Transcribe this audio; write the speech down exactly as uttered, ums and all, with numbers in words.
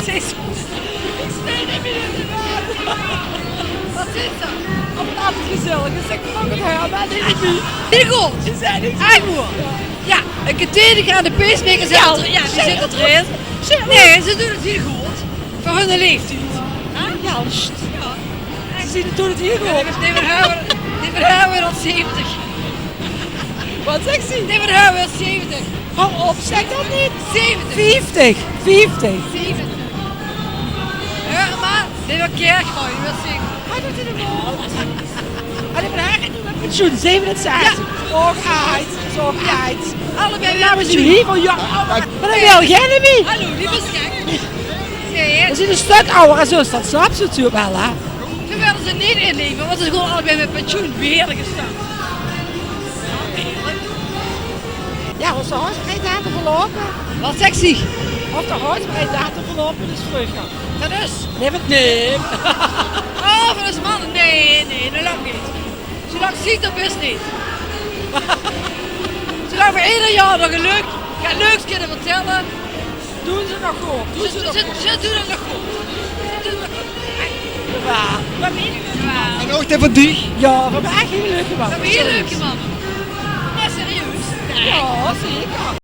Zèk, ich stei neet mie in de waan. Waat is det? Op 't aafgesjilde. Ich zèk: "Volg 't haer, mer neet mie." Neet good. Is det neet good? Ech good. Jao, ich kin taenge de pacemakers, jao, die zitte d'rin. Nae, ze doon 't hiel good. Veur hun laeftied. Jao, juust. Ze doon 't hiel good. Nae, v'r höbbe, nae, v'r höbbe al zeventig. Waat zaet ze? Nae, v'r höbbe al zeventig. Haoj op, zèk det neet. Zeventig. Vieftig. Vieftig. Zeventig. Jao, mer die wil kerk goon, die wil zinge. Hae deit 't nog. Allee, mer hae geit noe mit pensioen, zevenenzestig. Jao. Och, aajd. Och, aajd. Allebei. Jao, v'r zeen hiel väöl jaor awwer. Mer dan wil geer neet mie. Hallo, die is gek. Nae, v'r zeen ein stök awwer es zus, det snaps se natuurlik waal, hè? V'r wille ze neet inlevere, want ze gaon allebei mit pensioen. Heerlike stad. Jao, ós haarsbreiddatum verloupe. Waat zaet ze? Of de haarsbreiddatum verloupe is vreuger. Det is? Nae, waat, nae. Oh, van ós man? Nae, nae, det lök neet. Zoelang ze d'r is, neet. Zoelang v'r eder jaor nog ein leuk, jao, leuks kinne vertèlle. Doon ze nog good. Doon ze, ze, ze doon 't nog good. Ze doon 't nog good. Jao. Mer wie? Jao. En ouch die van dich? Jao, v'r höbbe ech hiel leuke man. V'r höbbe hiel leuke man. Jao, serieus. Jao, zeker.